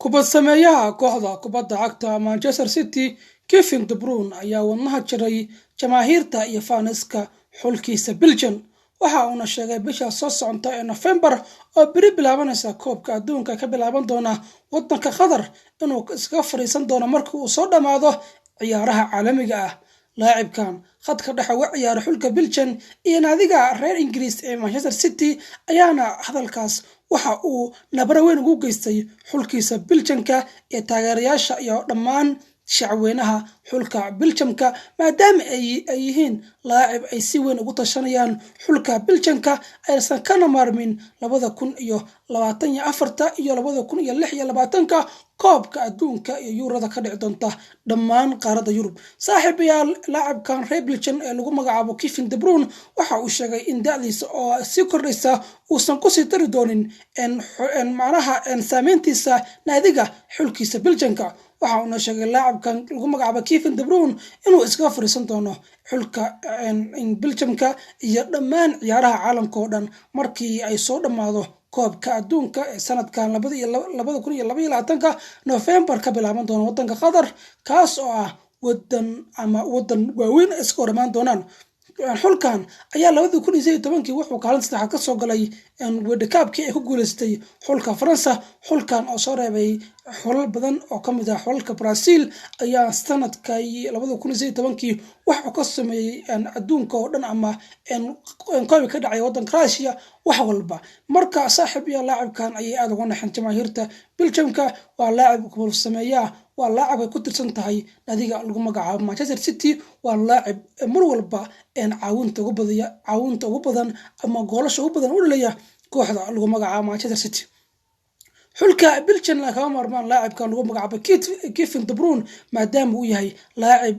Kubad sameeyaha kooxda kubadda cagta Manchester City, Kevin De Bruyne, ayaa wadnaha jaray jamaahiirta iyo faaniska xulkiisa Belgium. Waxa uuna sheegay bisha soo soconta ee Nofembar, oo beri bilaabanaysa Koobka Adduunka ka bilaaban doona wadanka Qatar, inuu iskaga fadhiisan doono markii uu soo dhammaado ciyaaraha caalamiga ah. Laacibkan khadka dhexe uga ciyaara xulka Belgium iyo naadiga reer Ingiriis ee Manchester City ayaana hadalkaas waxa uu nabaro weyn ugu geystay xulkiisa Biljamka iyo taageerayaasha iyo dhammaan shacweynaha xulka Biljamka, maadaama ay yihiin laacib ay si weyn ugu tashanayaan xulka Biljamka, aysan kana maarmin 2024-ta iyo 2026-ka Koobka Adduunka iyo Yuurada ka dhici doonta dhammaan qaaradda Yurub. Saaxiibayaal, laacibkan reer Belgium ee lagu magacaabo Kevin De Bruyne waxa uu sheegay in da'diisa oo sii kordhaysa uusan kusii dari doonin macnaha saameyntiisa naadiga xulkiisa Belgiumka. Waxa uuna sheegay laacibkan lagu magacaabo Kevin De Bruyne inuu iskaga fariisan doono xulka Belgiumka iyo dhammaan ciyaaraha caalamka oo dhan markii ay soo dhammaado Koobka Adduunka ee sanadkan 2022-ka November ka bilaaban doona wadanka Qatar, kaas oo ah wadan ama wadan waaweyn ay iska hor imaan doonaan. Xulkan ayaa 2018-kii wuxuu kaalin saddexaad ka soo galay World Cup-kii ay ku guuleystay xulka Faransa. Xulkan oo soo reebay xulal badan oo kamid ah xulalka Brazil ayaa sanadkii 2018-kii waxuu ka sameeyey adduunka oo dhan ama koobi ka dhacay wadanka Russia wax walba. Marka, saaxiib iyo laacibkan ayay aada uga naxeen jamaahiirta Belgiumka. Waa laacib kubal sameeyaa, waa laacib ay ku tirsan tahay nadiga lagu magacaabo Manchester City, waa laacib mar walba caawinta ugu badaya, caawinta ugu badan ama goolasha ugu badan u dhalaya kooxda lagu magacaabo Manchester City. Xulka Belgium kama maarmaan laacibkan lagu magacaabo Kevin De Bruyne, maadaama uu yahay laacib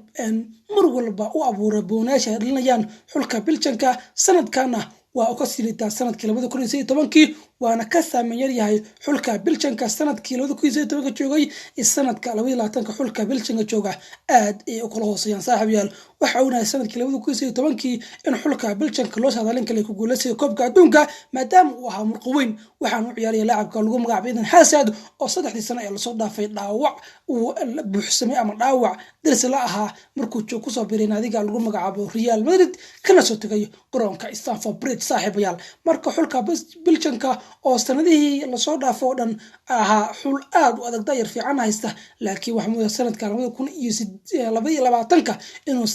mar walba u abuuray boonaasha ay dhalinayaan xulka Belgiumka. Sanadkana waa uu ka silitaa sanadkii 2018-kii, waana ka saameyn yar yahay xulka Belgiumka sanadkii 2018-ka joogay iyo sanadka 2020-ka xulka Belgiumka jooga aad ay u kala hooseeyaan. Saaxiib yaal, waxa uu nahay sanadkii 2018-kii in xulka Belgiumka loo saadaalin kale ku guuleysiga Koobka Adduunka, maadaama uu ahaa murqo weyn. Waxaanu u ciyaaraya laacibka lagu magacaabay Eden Hazard oo 3-dii sano ee lasoo dhaafay dhaawac uu buuxsamay ama dhaawac darsi la ahaa markuu joog kusoo biray naadiga lagu magacaabo Real Madrid, kana soo tegay garoonka Stamford Bridge. Saaxiibayaal, marka xulka Belgiumka oo sanadihii lasoo dhaafo oo dhan ahaa xul aad u adag, dayar fiican haysta, laakiin waxaa moodaa sanadka 2022-ka inuu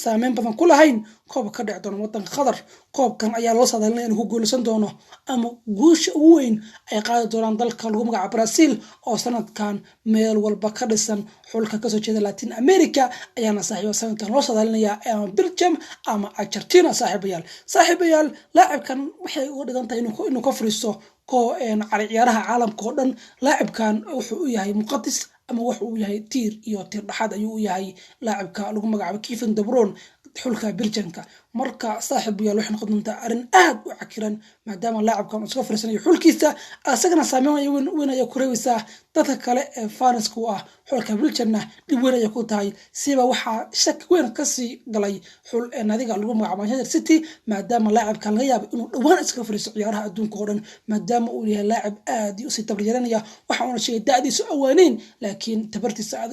saameyn badan ku lahayn koob ka dhici doono wadanka Qatar. Koobkan ayaa loo saadaalinaya inuu ku guuleysan doono ama guusha ugu weyn ay qaadi doonaan dalka lagu magacaabo Brazil oo sanadkan meel walba ka dhisan. Xulka kasoo jeeda Latin America ayaana, saaxiiba, sanadkan loo saadaalinaya ama Belgium ama Argentina. Saaxiibayaal, laacibkan waxay uga dhigan tahay inuu ka fariisto ciyaaraha caalamka oo dhan. Laacibkan wuxuu u yahay muqadis ama wuxuu u yahay tiir iyo tiir dhexaad ayuu u yahay laacibka lagu magacaabo Kevin De Bruyne xulka Belgiumka. Marka, saaxiib yaal, waxay noqon doontaa arrin aad u cakiran, maadaama laacibkan uu iska fariisanayo xulkiisa, asagana saameyn weyn ayaa ku reebaysaa. Dadka kale ee faniska u ah xulka Belgiumna dhib weyn ayay ku tahay. Siba waxaa shaki weyn kasii galay xul nadiga lagu magacaabo Manchester City, maadaama laacibkan laga yaabo inuu dhowaan iskaga fariisto ciyaaraha adduunka oo dhan, maadaama uu yahay laacib aad usii tabaryaranaya. Waxa uuna sheegay da'diisu awaaneyn, laakiin tabartiisa aad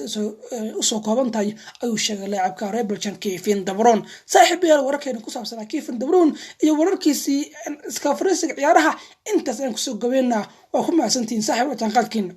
usoo kooban tahay ayuu sheegay laacibka reer Belgium Kevin De Bruyne. Saaxiibayaal, wararkeena ku saabsanaa Kevin De Bruyne iyo wararkiisii iska fariisiga ciyaaraha intaas ayaan kusoo gabeynaa. Waa ku mahadsantihiin, saaxiib, la jaanqaadkiina.